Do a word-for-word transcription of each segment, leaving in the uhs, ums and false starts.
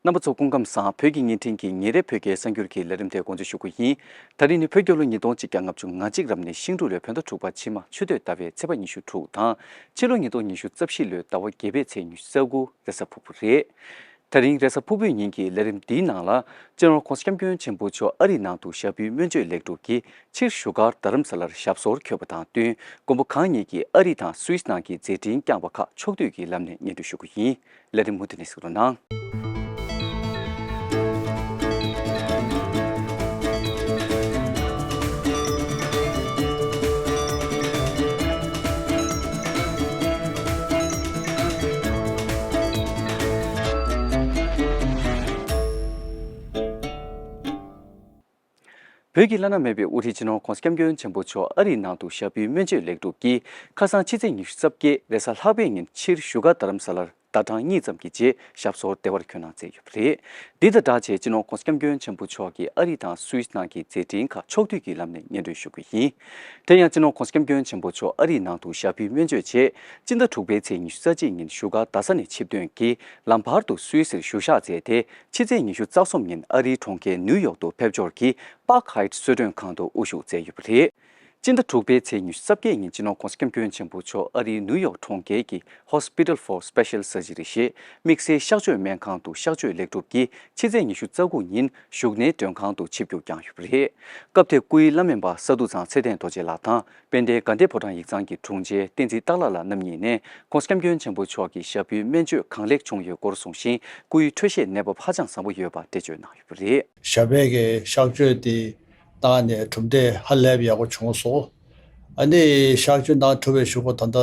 རྣམ་པ་ཚོ་སྐུ་ཁམས་བཟང་། བོད་ཀྱི་བརྙན་འཕྲིན་གྱི་ཉིན་རེའི་བོད་སྐད་གསར་འགྱུར་གྱི་ལས་རིམ་དེ་འགོ་འཛུགས་ཞུ་གི་ཡིན། ད་རིང་ནི་བོད་རྒྱལ་ལོ་ཉིས་སྟོང་གཅིག་བརྒྱ་ལྔ་བཅུ་ང་གཅིག་རབ་གནས་ཤིང་འབྲུག་ལོའི་བོད་ཟླ་དྲུག་པ་ཕྱི་མ་ཆུ་སྟོད་ཟླ་བའི་ཚེས་པ་ཉི་ཤུ་དྲུག་དང་། ཕྱི་ལོ་ཉིས་སྟོང་ཉི་ཤུ་རྩ་བཞི་ལོའི་ཟླ་བ་བརྒྱད་པའི་ཚེས་ཉི་ཤུ་རྩ་དགུ་རེས་གཟའ་ཕུར་བུ་རེད། ད་རིང་རེས་གཟའ་ཕུར་བུའི་ཉིན་གྱི་ལས་རིམ་འདིའི་ནང་ལ། སྤྱི་ནོར་༸གོང་ས་༸སྐྱབས་མགོན་ཆེན་པོ་མཆོག་ཨ་རིའི་ནང་དུ་ཞབས་པུའི་སྨན་བཅོས་ལེགས་གྲུབ་ཀྱིས་ཕྱིར་བཞུགས་སྒར་རྡ་རམ་ས་ལར་ཞབས་སོར་འཁོད་པ་དང་བསྟུན། མགོན་པོ་གང་ཉིད་ཀྱིས་ཨ་རི་དང་སུད་སི་ནང་གི་མཛད་འཕྲིན་བསྐྱངས་པ་ཁག་ཕྱོགས་བསྡུས་ཀྱི་ལམ་ནས་སྙན་སྒྲོན་ཞུ་གི་ཡིན། ལས་རིམ་མུ་མཐུད་ནས་གཟིགས་རོགས་གནང་། བོད་ཀྱི་བླ་ན་མེད་པའི་དབུ་ཁྲིད་སྤྱི་ནོར་༸གོང་ས་༸སྐྱབས་མགོན་ཆེན་པོ་མཆོག་ཨ་རིའི་ནང་དུ་ཞབས་པུའི་སྨན་བཅོས་ལེགས་གྲུབ་ཀྱིས་ཁ་སང་ཕྱི་ཚེས་ཉི་ཤུ་རྩ་བརྒྱད་རེས་གཟའ་ལྷག་པའི་ཉིན་ཕྱིར་བཞུགས་སྒར་རྡ་རམ་ས་ལར་ཟླ་གྲངས་གཉིས་ཙམ་གྱི་རྗེས་ཞབས་སོར་བདེ་བར་འཁོད་གནང་མཛད་ཡོད་པ་རེད། འདི་དང་སྦྲགས་བྱས་སྤྱི་ནོར་༸གོང་ས་༸སྐྱབས་མགོན་ཆེན་པོ་མཆོག་གིས་ཨ་རི་དང་སུད་སི་ནང་གི་མཛད་འཕྲིན་ཁག་ཕྱོགས་བསྡུས་ཀྱི་ལམ་ནས་སྙན་སྒྲོན་ཞུ་གི་ཡིན། དེ་ཡང་སྤྱི་ནོར་༸གོང་ས་༸སྐྱབས་མགོན་ཆེན་པོ་མཆོག་ཨ་རིའི་ནང་དུ་ཞབས་པུའི་སྨན་བཅོས་ཆེད་སྤྱི་ཟླ་དྲུག་པའི་ཚེས་ཉི་ཤུ་རྩ་གཅིག་ཉིན་བཞུགས་སྒར་རྡ་ས་ནས་ཆིབས་ཐོན་གྱིས་ལམ་བར་དུ་སུད་སིར་བཞུགས་ཞག་མཛད་དེ། ཕྱི་ཚེས་ཉི་ཤུ་རྩ་གསུམ་ཉིན་ཨ་རིའི་གྲོང་ཁྱེར་ནིའུ་ཡོག་ཏུ་ཕེབས་འབྱོར་གྱིས་པཱག་ཧའེ་ཊི་གསོལ་མགྲོན་ཁང་དུ་དབུ་བཞུགས་མཛད་ཡོད་པ་རེད། སྤྱི་ཟླ་དྲུག་པའི་ཚེས་ཉི་ཤུ་རྩ་བརྒྱད་ཉིན་སྤྱི་ནོར་༸གོང་ས་༸སྐྱབས་མགོན་ཆེན་པོ་མཆོག་ཨ་རིའི་ནིའུ་ཡོག་གྲོང་ཁྱེར་གྱི་Hospital for Special Surgery ཞེས་དམིགས་བསལ་གཤགས་བཅོས་སྨན་ཁང་དུ་གཤགས་བཅོས་ལེགས་གྲུབ་ཀྱིས་ཕྱི་ཚེས་ཉི་ཤུ་རྩ་དགུ་ཉིན་བཞུགས་གནས་མགྲོན་ཁང་དུ་ཆིབས་བསྒྱུར་བསྐྱངས་ཡོད་པ་རེད། སྐབས་དེར་སྐུའི་བླ་སྨན་པ་ས་འདུ་ཚང་ཚེ་བརྟན་རྡོ་རྗེ་ལགས་དང་། དཔལ་ལྡན་དགའ་ལྡན་ཕོ་བྲང་ཡིག་ཚང་གི་དྲུང་ཆེ་བསྟན་འཛིན་སྟག་ལྷ་ལགས་རྣམ་གཉིས་ནས་༸གོང་ས་༸སྐྱབས་མགོན་ཆེན་པོ་མཆོག་གི་ཞབས་པུའི་སྨན་བཅོས་གང་ལེགས་བྱུང་ཡོད་སྐོར་གསུངས་ཤིང་། སྐུའི་འཕྲོད་བཞེས་གནས་བབ་ཧ་ཅང་བཟང་པོ་ཡོད་པ་འགྲེལ་བརྗོད་གནང་ཡོད་པ་རེད། ཞབས་པད་ཀྱི་གཤགས་བཅོས་དེ་བཏང་ནས་གྲུབ་འབྲས་ཧ་ལས་པ་ཡག་པོ་བྱུང་སོང་། ཨ་ནི་གཤགས་བཅོས་གནང་གྲུབ་པའི་གཞུག་གུ་ད་ལྟ་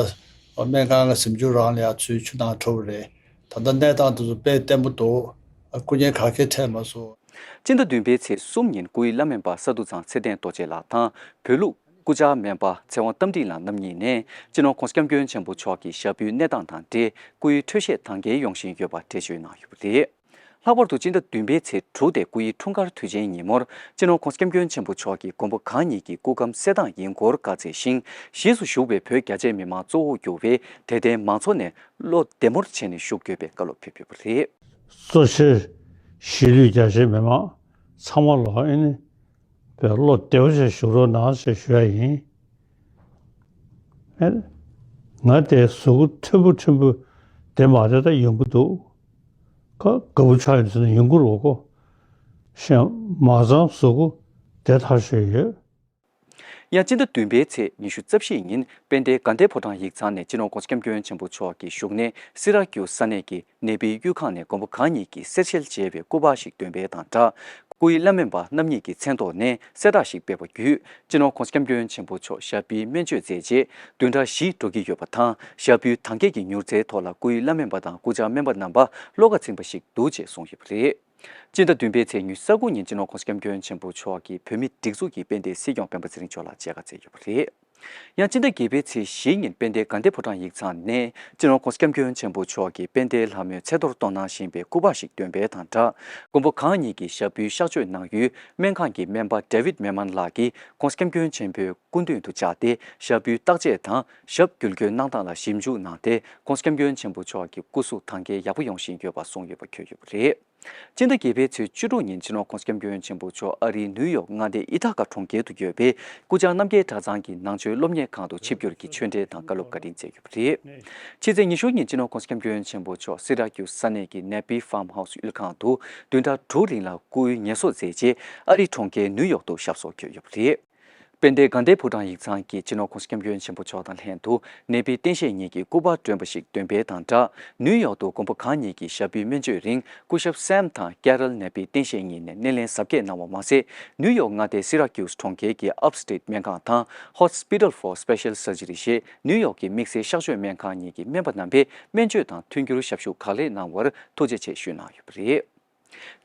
སྨན་ཁང་གི་གཟིམ་ཆུང་རང་ལ་ཡང་ཚུར་ཆུ་བཏང་གྲུབ་པ་རེད། ད་ལྟ་གནས་སྟངས་དེ་ཚོ་དཔེ་བརྟན་པོ་འདུག་སྐུ་ངལ་ག་གེ་འཕྲད་མ་སོང་། སྤྱི་ཟླ་བདུན་པའི་ཚེས་གསུམ་ཉིན་སྐུའི་བླ་སྨན་པ་ས་འདུ་ཚང་ཚེ་བརྟན་རྡོ་རྗེ་ལགས་དང་བོད་ལུགས་སྐུ་བཅར་སྨན་པ་ཚེ་དབང་རྟ་མགྲིན་ལགས་རྣམ་གཉིས་ནས་སྤྱི་ནོར་༸གོང་ས་༸སྐྱབས་མགོན་ཆེན་པོ་མཆོག་གི་ཞབས་པུའི་གནས་སྟངས་དང་འབྲེལ་སྐུའི་འཕྲོད་བཞེས་དང་འགལ་ཡོང་བཞིན་ཡོད་པ་འགྲེལ་བརྗོད་གནང་ཡོད་པ་རེད། ལྷག་པར་དུ་སྤྱི་ཟླ་བདུན་པའི་ཚེས་དྲུག་སྟེ་སྐུ་ཡི་འཁྲུངས་སྐར་དུས་ཆེན་ཉིན་མོར་སྤྱི་ནོར་༸གོང་ས་༸སྐྱབས་མགོན་ཆེན་པོ་མཆོག་གིས་མགོན་པོ་གང་ཉིད་ཀྱི་སྐུ་ཁམས་གསལ་ཐང་ཡིན་སྐོར་བཀའ་སྩལ་ཞིང་། གཞིས་སུ་བཞུགས་པའི་བོད་རྒྱ་ཆེའི་མི་མང་གཙོ་བོར་གྱུར་པའི་དད་ལྡན་མང་ཚོགས་ནས་བློ་བདེ་མོར་བྱས་ནས་བཞུགས་དགོས་པའི་བཀའ་སློབ་ཕེབས་ཡོད་པ་རེད། གཙོ་ཆེར་གཞིས་ལུས་རྒྱ་ཆེའི་མི་མང་ཚང་མ་ལ་ཨེ་ནི་བློ་བདེ་བོ་བྱས་བཞུགས་རོགས་གནང་ཞེས་ཞུ་ཡ་ཡིན། ཨེ། ང་དེ་གཟུགས་པོ་ཕྲན་བུ་ཕྲན་བུ་བདེ་མ་བདེ་ད་ཡོང་གི་འདུག་ཁ་དགའ་པོ་ཆགས་ཡོང་ཟེར་ན་ཡོང་གི་རེད་གོ། གཞན་མ་ཚང་གཟུགས་པོ་བདེ་ཐག་ཆོད་ཡོད། ཡང་སྤྱི་ཟླ་བདུན་པའི་ཚེས་ཉི་ཤུ་རྩ་བཞི་ཉིན་དཔལ་ལྡན་དགའ་ལྡན་ཕོ་བྲང་ཡིག་ཚང་ནས་སྤྱི་ནོར་༸གོང་ས་༸སྐྱབས་མགོན་ཆེན་པོ་མཆོག་གི་བཞུགས་གནས་སི་ར་ཀིའུ་ས་གནས་ཀྱི་ནེ་པི་གཡུས་ཁང་ནས་མགོན་པོ་གང་ཉིད་ཀྱིས་གསེར་ཞལ་མཇལ་བའི་སྐུ་པར་ཞིག་འདོན་སྤེལ་དང་སྦྲགས། སྐུའི་བླ་སྨན་པ་རྣམ་གཉིས་ཀྱི་མཚན་ཐོག་ནས་གསལ་བསྒྲགས་ཤིག་སྤེལ་བ་བརྒྱུད། སྤྱི་ནོར་༸གོང་ས་༸སྐྱབས་མགོན་ཆེན་པོ་མཆོག་ཞབས་པུའི་སྨན་བཅོས་མཛད་རྗེས་བདུན་ཕྲག་བཞི་འགྲོ་གི་ཡོད་པ་དང་། ཞབས་པུའི་དྭངས་སྐྱེད་ཀྱི་མྱུར་ཚད་ཐོག་ལ་སྐུའི་བླ་སྨན་པ་དང་སྐུ་བཅར་སྨན་པ་རྣམ་པ་བློ་ཁ་ཚིམ་པ་ཞིག་འདུག་ཅེས་གསུངས་ཡོད་པ་རེད། སྤྱི་ཟླ་བདུན་པའི་ཚེས་ཉི་ཤུ་རྩ་དགུ་ཉིན་སྤྱི་ནོར་༸གོང་ས་༸སྐྱབས་མགོན་ཆེན་པོ་མཆོག་གིས་བོད་མིའི་སྒྲིག་འཛུགས་ཀྱི་དཔལ་ལྡན་སྲིད་སྐྱོང་སྤེན་པ་ཚེ་རིང་མཆོག་ལ་མཇལ་ཁ་བསྩལ་ཡོད་པ་རེད། ཡང་སྤྱི་ཟླ་བརྒྱད་པའི་ཚེས་བཞི་ཉིན་དཔལ་ལྡན་དགའ་ལྡན་ཕོ་བྲང་ཡིག་ཚང་ནས་སྤྱི་ནོར་༸གོང་ས་༸སྐྱབས་མགོན་ཆེན་པོ་མཆོག་གིས་དཔལ་ལྡན་ལྷ་མོའི་ཚེ་ཐོར་གཏོང་གནང་བཞིན་པའི་སྐུ་པར་ཞིག་འདོན་སྤེལ་དང་སྦྲགས། མགོན་པོ་གང་ཉིད་ཀྱི་ཞབས་པུའི་གཤགས་བཅོས་གནང་ཡུལ་སྨན་ཁང་གི་སྨན་པ་ཌེ་ཝིད་མེ་མན་ལགས་ཀྱིས་༸གོང་ས་༸སྐྱབས་མགོན་ཆེན་པོའི་སྐུ་མདུན་དུ་བཅར་ཏེ་ཞབས་པུའི་བརྟག་དཔྱད་དང་ཞབས་འགུལ་སྐྱོད་གནང་སྟངས་ལ་ཞིབ་འཇུག་གནང་སྟེ། ༸གོང་ས་༸སྐྱབས་མགོན་ཆེན་པོ་མཆོག་གི་སྐུ་གཟུགས་དྭངས་སྐྱེད་ཡག་པོ་ཡོང་བཞིན་ཡོད་པ་གསུངས་ཡོད་པ་འཁོད་ཡོད་པ་རེད། སྤྱི་ཟླ་བརྒྱད་པའི་ཚེས་བཅུ་དྲུག་ཉིན་སྤྱི་ནོར་༸གོང་ས་༸སྐྱབས་མགོན་ཆེན་པོ་མཆོག་ཨ་རིའི་ནིའུ་ཡོག་མངའ་སྡེའི་ཨི་ཐ་ཀ་གྲོང་ཁྱེར་དུ་ཡོད་པའི་སྐུ་བཅར་རྣམ་རྒྱལ་གྲྭ་ཚང་གི་ནང་ཆོས་སློབ་གཉེར་ཁང་དུ་ཆིབས་བསྒྱུར་གྱིས་ཆོས་འབྲེལ་དང་བཀའ་སློབ་བཀའ་དྲིན་སྩལ་ཡོད་པ་རེད། ཕྱི་ཚེས་ཉི་ཤུ་ཉིན་སྤྱི་ནོར་༸གོང་ས་༸སྐྱབས་མགོན་ཆེན་པོ་མཆོག་སི་ར་ཀིའུ་ས་གནས་ཀྱི་ནེ་པི་ཕཱམ་ཧའུ་སི་དབུས་ཁང་དུ་བདུན་ཕྲག་དྲུག་རིང་ལ་སྐུའི་ངལ་གསོ་མཛད་རྗེས་ཨ་རིའི་གྲོང་ཁྱེར་ནིའུ་ཡོག་ཏུ་ཞབས་སོར་འཁོད་ཡོད་པ་རེད། དཔལ་ལྡན་དགའ་ལྡན་ཕོ་བྲང་ཡིག་ཚང་གིས་སྤྱི་ནོར་༸གོང་ས་༸སྐྱབས་མགོན་ཆེན་པོ་མཆོག་དང་ལྷན་དུ་ནེ་པི་སྟངས་དཔྱལ་གཉིས་ཀྱི་སྐུ་པར་བསྒྲོན་པ་ཞིག་འདོན་སྤེལ་དང་སྦྲགས། ནིའུ་ཡོག་ཏུ་མགོན་པོ་གང་ཉིད་ཀྱི་ཞབས་པུའི་སྨན་བཅོས་རིང་སྐུ་ཞབས་སེམ་དང་ཀེ་རལ་ནེ་པི་སྟངས་དཔྱལ་གཉིས་ནས་སྣེ་ལེན་གཟབ་རྒྱས་གནང་བ་མ་ཟད། ནིའུ་ཡོག་མངའ་སྡེའི་སི་ར་ཀིའུ་སི་གྲོང་ཁྱེར་གྱི་Upstate སྨན་ཁང་དང་Hospital for Special Surgery ཞེས་ནིའུ་ཡོག་གི་དམིགས་བསལ་གཤགས་བཅོས་སྨན་ཁང་གཉིས་ཀྱི་སྨན་པ་རྣམ་པས་སྨན་བཅོས་དང་མཐུན་འགྱུར་ཞབས་ཞུ་གང་ལེགས་གནང་བར་ཐུགས་རྗེ་ཆེ་ཞུས་གནང་ཡོད་པ་རེད།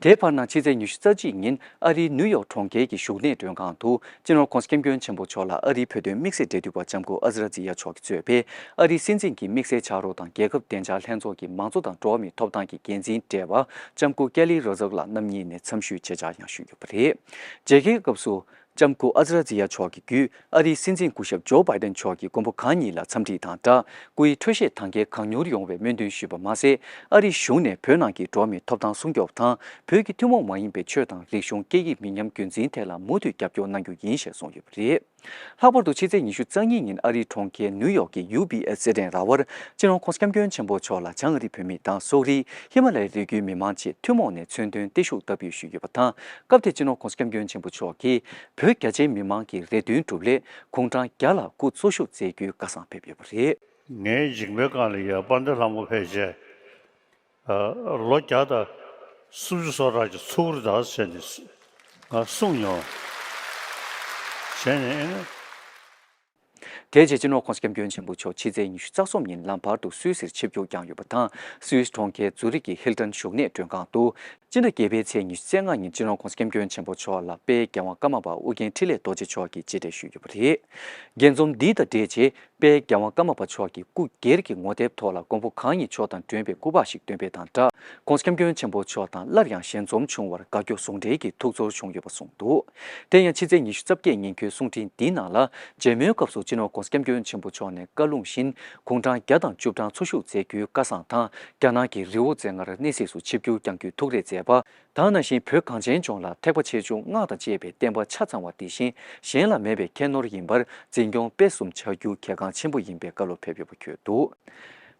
དེའི་བར་ན་ཕྱི་ཚེས་ཉི་ཤུ་རྩ་གཅིག་ཉིན་ཨ་རིའི་ནིའུ་ཡོག་གྲོང་ཁྱེར་གྱི་བཞུགས་གནས་མགྲོན་ཁང་དུ་སྤྱི་ནོར་༸གོང་ས་༸སྐྱབས་མགོན་ཆེན་པོ་མཆོག་ལ་ཨ་རིའི་བོད་དོན་དམིགས་བསལ་འབྲེལ་མཐུད་པ་ལྕམ་སྐུ་ཨ་ཛི་ར་ཛི་ཡ་མཆོག་གིས་གཙོས་པའི་ཨ་རིའི་སྲིད་འཛིན་གྱི་དམིགས་བསལ་ཕྱག་རོགས་དང་རྒྱལ་ཁབ་བདེ་འཇགས་ལྷན་ཚོགས་ཀྱི་མང་གཙོ་དང་འགྲོ་བ་མིའི་ཐོབ་ཐང་གི་འགན་འཛིན་བགྲེས་པ་ལྕམ་སྐུ་ཀེ་ལི་རོ་ཛག་ལགས་རྣམ་གཉིས་ནས་འཚམས་ཞུའི་མཇལ་བཅར་ཡང་ཞུས་ཡོད་པ་རེད། མཇལ་ཁའི་སྐབས་སུ། ལྕམ་སྐུ་ཨ་ཛི་ར་ཛི་ཡ་མཆོག་གི་བརྒྱུད་ཨ་རིའི་སྲིད་འཛིན་སྐུ་ཞབས་ཇོ་བྷའི་ཏན་མཆོག་གིས་མགོན་པོ་གང་ཉིད་ལ་འཚམས་འདྲི་དང་སྦྲགས། སྐུའི་འཕྲོད་བཞེས་དང་འཁེལ་གང་མྱུར་ཡོང་བའི་སྨོན་འདུན་ཞུས་པ་མ་ཟད། ཨ་རིའི་གཞུང་ནས་བོད་ནང་གི་འགྲོ་བ་མིའི་ཐོབ་ཐང་སྲུང་སྐྱོབ་དང་། བོད་ཀྱི་ཐུན་མོང་མ་ཡིན་པའི་ཆོས་དང་རིག་གཞུང་། སྐད་ཡིག་མི་ཉམས་རྒྱུན་འཛིན་ཐད་ལ་མུ་མཐུད་རྒྱབ་སྐྱོར་གནང་རྒྱུ་ཡིན་ཞེས་གསུངས་ཡོད་པ་རེད། ལྷག་པར་དུ་ཕྱི་ཚེས་ཉི་ཤུ་རྩ་གཉིས་ཉིན་ཨ་རིའི་གྲོང་ཁྱེར་ནིའུ་ཡོག་གི་ཡུ་བི་ཨེས་རྩེད་འགྲན་ར་བར། སྤྱི་ནོར་༸གོང་ས་༸སྐྱབས་མགོན་ཆེན་པོ་མཆོག་ལ་བྱང་ཨ་རི་བོད་མི་དང་སོག་རིས་ཧི་མ་ལ་ཡའི་རི་རྒྱུད་མི་མང་བཅས་ཐུན་མོང་ནས་མཚན་དོན་བརྟན་བཞུགས་བསྟར་འབུལ་ཞུས་ཡོད་པ་དང་། སྐབས་དེར་སྤྱི་ནོར་༸གོང་ས་༸སྐྱབས་མགོན་ཆེན་པོ་མཆོག་གིས་བོད་རྒྱ་ཆེའི་མི་མང་གི་རེ་འདུན་སྒྲུབ་སླད་དགུང་གྲངས་བརྒྱ་ལ་སྐུ་གཙོ་བཞུགས་མཛད་རྒྱུའི་བཀའ་བཟང་ཕེབས་ཡོད་པ་རེད། ངའི་མཇིང་པའི་སྒང་ལ་ཡ་དཔལ་ལྡན་ལྷ་མོ་ཕལ་ཆེར། ཨ། ལོ་བརྒྱ་དང་སུམ་ཅུ་སོ་གྲངས་ཀྱི་ཚུགས་རེད་ད་ཟེར་ནས་ང་གསུངས་མྱོང་། བྱས་ནས་ཨེ་ནི། དེ་རྗེས་སྤྱི་ནོར་༸གོང་ས་༸སྐྱབས་མགོན་ཆེན་པོ་མཆོག་ཕྱི་ཚེས་ཉི་ཤུ་རྩ་གསུམ་ཉིན་ལམ་བར་དུ་སུད་སིར་ཆིབས་བསྒྱུར་བསྐྱངས་ཡོད་པ་དང་། སུད་སི་གྲོང་ཁྱེར་ཛུ་རིག་གི་ཧིལ་ཊོན་བཞུགས་གནས་མགྲོན་ཁང་དུ། སྤྱི་ཟླ་བརྒྱད་པའི་ཚེས་ཉི་ཤུ་རྩ་ལྔ་ཉིན་སྤྱི་ནོར་༸གོང་ས་༸སྐྱབས་མགོན་ཆེན་པོ་མཆོག་ལ་དཔལ་རྒྱལ་དབང་ཀརྨ་པ་ཨོ་རྒྱན་འཕྲིན་ལས་རྡོ་རྗེ་མཆོག་གིས་མཇལ་འཕྲད་ཞུས་ཡོད་པ་རེད། རྒྱས་འཛོམས་འདི་དང་འབྲེལ་བྱས། དཔལ་རྒྱལ་དབང་ཀརྨ་པ་མཆོག་གི་སྐུ་སྒེར་གྱི་ངོ་དེབ་ཐོག་ལ་མགོན་པོ་གང་ཉིད་མཆོག་དང་མགྲོན་པའི་སྐུ་པར་ཞིག་འདོན་སྤེལ་དང་སྦྲགས།༸གོང་ས་༸སྐྱབས་མགོན་ཆེན་པོ་མཆོག་དང་སླར་ཡང་ཞལ་འཛོམས་བྱུང་བར་དགའ་སྐྱོ་ཟུང་འབྲེལ་གྱི་ཐུགས་ཚོར་བྱུང་ཡོད་པ་གསུངས་འདུག་དེ་ཡང་ཕྱི་ཚེས་ཉི་ཤུ་རྩ་བརྒྱད་ཉིན་ཁོའི་གསུང་འཕྲིན་འདིའི་ནང་ལ། མཇལ་མོལ་སྐབས་སུ་སྤྱི་ནོར་༸གོང་ས་༸སྐྱབས་མགོན་ཆེན་པོ་མཆོག་ནས་བཀའ་ལུང་བཞིན་དགུང་གྲངས་བརྒྱ་དང་བཅུ་གྲངས་འཚོ་བཞུགས་མཛད་རྒྱུའི་བཀའ་བཟང་དང་། རྒྱ་ནག་གི་རི་བོ་རྩེ་ལྔར་གནས་གཟིགས་སུ་ཆིབས་བསྒྱུར་བསྐྱང་རྒྱུའི་ཐུགས་རེ་མཛད་པ། དེ་ནང་བཞིན་བོད་གངས་ཅན་ལྗོངས་ལ་ཐེག་པ་ཆེ་ཆུང་སྔགས་དང་བཅས་པའི་བསྟན་པ་ཆ་ཚང་བ་དེ་བཞིན་གཞན་ལ་མེད་པའི་ཁྱད་ནོར་ཡིན་པར་འཛིན་སྐྱོང་སྤེལ་གསུམ་བྱ་རྒྱུ་གལ་འགངས་ཆེན་པོ་ཡིན་པའི་བཀའ་སློབ་ཕེབས་ཡོད་པ་བཀོད་འདུག་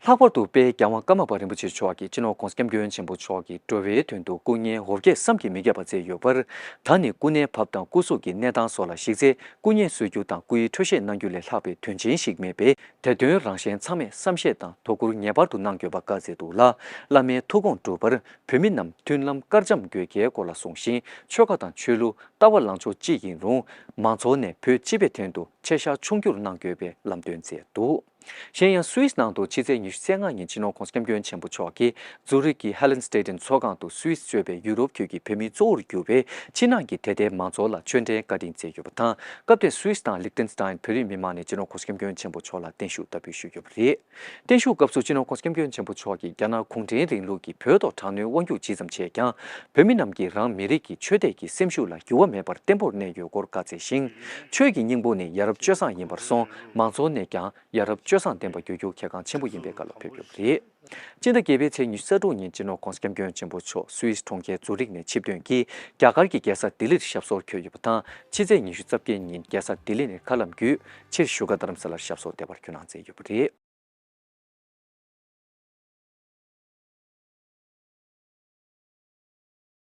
ལྷག་པར་དུ་དཔལ་རྒྱལ་དབང་ཀརྨ་པ་རིན་པོ་ཆེ་མཆོག་གིས་སྤྱི་ནོར་༸གོང་ས་༸སྐྱབས་མགོན་ཆེན་པོ་མཆོག་གི་འགྲོ་བའི་དོན་དུ་སྐུ་ངལ་འོ་བརྒྱལ་བསམ་གྱིས་མི་ཁྱབ་པ་མཛད་ཡོད་པར། ད་ནི་སྐུ་ནད་བབས་དང་སྐུ་གཟུགས་ཀྱི་གནས་སྟངས་སོགས་ལ་གཞིགས་ཚེ། སྐུ་ངལ་གསོ་རྒྱུ་དང་སྐུའི་འཕྲོད་བཞེས་གནང་རྒྱུ་ལས་ལྷག་པའི་དོན་ཆེན་ཞིག་མེད་པས། དེ་དོན་རང་གཞན་ཚང་མས་བསམ་ཤེས་དང་དོ་ཁུར་ངེས་པར་དུ་གནང་དགོས་པ་བཀའ་སྩལ་འདུག་ལ། བླ་མའི་ཐུགས་དགོངས་སྒྲུབ་པར་བོད་མི་རྣམས་མཐུན་ལམ་དཀར་འཇམ་དགོས་གལ་སྐོར་ལ་གསུངས་ཤིང་། ཆོལ་ཁ་དང་ཆོས་ལུགས། ལྟ་བ་ལངས་ཕྱོགས་གཅིག་ཡིན་རུང་། མང་ཚོགས་ནས་བོད་སྤྱི་པའི་དོན་དུ་ཆེ་བཞག་ཆུང་བསྒྱུར་གནང་དགོས་པའི་ལམ་སྟོན་མཛད་འདུག་གཞན་ཡང་སུད་སི་ནང་དུ་ཕྱི་ཚེས་ཉི་ཤུ་རྩ་ལྔ་ཉིན་སྤྱི་ནོར་༸གོང་ས་༸སྐྱབས་མགོན་ཆེན་པོ་མཆོག་གིས་ཛུ་རིག་གི་ཧེ་ལེན་སི་ཊེ་ཏན་ཚོགས་ཁང་དུ་སུད་སི་གཙོས་པའི་ཡུ་རོབ་ཁུལ་གྱི་བོད་མིའི་གཙོ་བོར་གྱུར་པའི་ཕྱི་ནང་གི་དད་ལྡན་མང་ཚོགས་ལ་ཆོས་འབྲེལ་བཀའ་དྲིན་སྩལ་ཡོད་པ་དང་། སྐབས་དེར་སུད་སི་དང་ལིག་ཏེན་སི་ཏན་བོད་རིགས་མི་མང་ནས་སྤྱི་ནོར་༸གོང་ས་༸སྐྱབས་མགོན་ཆེན་པོ་མཆོག་ལ་བརྟན་བཞུགས་བསྟར་འབུལ་ཞུས་ཡོད་པ་རེད། བརྟན་བཞུགས་སྐབས་སུ་སྤྱི་ནོར་༸གོང་ས་༸སྐྱབས་མགོན་ཆེན་པོ་མཆོག་གིས་རྒྱ་ནག་གུང་ཁྲན་རིང་ལུགས་ཀྱིས་བོད་ཐོག་དྲག་གནོན་དབང་སྒྱུར་ཇི་ཙམ་བྱས་ཀྱང་། བོད་མི་རྣམས་ཀྱིས་རང་མི་རིགས་ཀྱི་ཆོས་དད་ཀྱི་སེམས་ཤུགས་ལ་འགྱུར་བ་མེད་པར་བརྟན་པོར་གནས་ཡོད་སྐོར་བཀའ་སྩལ་ཞིང་། ཆོས་ཀྱི་སྙིང་པོ་ནི་ཡ་རབས་སྤྱོད་བཟང་ཡིན་པར་སོང་། མང་ཚོགས་ནས་ཀྱང་ཡ་རབས་སྤྱོད་བཟང་ལྡན་པ་འགྱུར་རྒྱུ་གལ་འགངས་ཆེན་པོ་ཡིན་པའི་བཀའ་སློབ་ཕེབས་ཡོད་པ་རེད། སྤྱི་ཟླ་བརྒྱད་པའི་ཚེས་ཉི་ཤུ་རྩ་དྲུག་ཉིན་སྤྱི་ནོར་༸གོང་ས་༸སྐྱབས་མགོན་ཆེན་པོ་མཆོག་སུད་སི་གྲོང་ཁྱེར་ཛུ་རིག་ནས་ཆིབས་ཐོན་གྱིས་རྒྱ་གར་གྱི་རྒྱལ་ས་ལྡི་ལིར་ཞབས་སོར་འཁོད་ཡོད་པ་དང་། ཕྱི་ཚེས་ཉི་ཤུ་རྩ་བརྒྱད་ཉིན་རྒྱལ་ས་ལྡི་ལི་ནས་མཁའ་ལམ་བརྒྱུད་ཕྱིར་བཞུགས་སྒར་རྡ་རམ་ས་ལར་ཞབས་སོར་བདེ་བར་འཁྱོད་གནང་མཛད་ཡོད་པ་རེད།